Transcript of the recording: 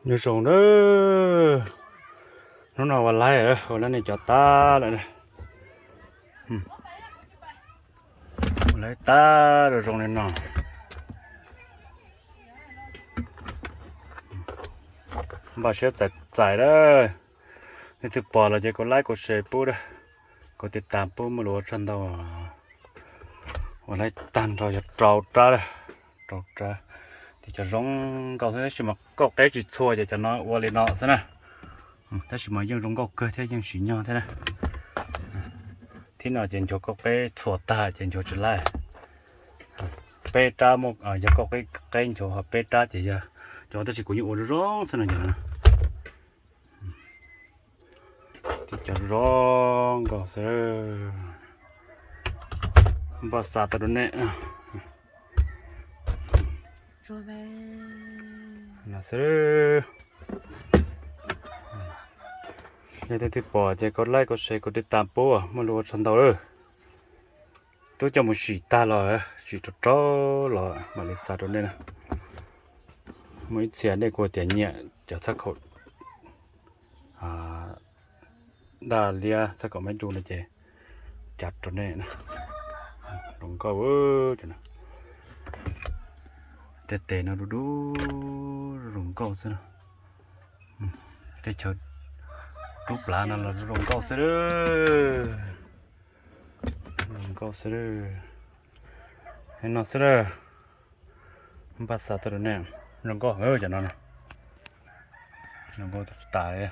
Nyob zoo na, hnub no ua laib, ua laib nej cov tag lawm. Ua laib tag zoo zoo li no. Npaj siab txais txais lawm. Nej twg pom los ces kuv like kuv share pub, kuv tiv tas pub, muaj lus ua tsaug ntau. Ua laib tag nrho yog rau rab, rau rab. Tej cov zoo nkauj xwb, tab sis mas kauj qeb tsis txhua ces cov no ua li no xwb na. Tab sis mas yeej zoo nkauj kawg thiab yeej sim nyog thiab na. Thib no ces nchuav kauj qeb txhua tag ces nchuav tsis laij. Peb rab muaj, yog kauj qeb nchuav ho peb rab ces yog cov, tab sis kuv yeej ua zoo zoo xwb no ces. Tej cov zoo nkauj xwb. Npaj xa tuaj rau nej no xwb. Yog leej twg pom ces kuv like kuv share kuv tiv tas pub, muaj lus ua tsaug ntau lawm. Twb coj mus sim tag los, sim rau rau los mam li xa rau nej na. Muaj ib txhia nej kuj tias nyiam cov txhab khaum daj liab, txhab khaum maib du no ces cav rau nej. Zoo nkauj. Tej tes no du du zoo nkauj xwb na. Tej chaw rub plav no los zoo nkauj xwb. Zoo nkauj xwb. No xwb. Npaj xa tuaj rau nej. Zoo nkauj heev cov no. Zoo nkauj tas.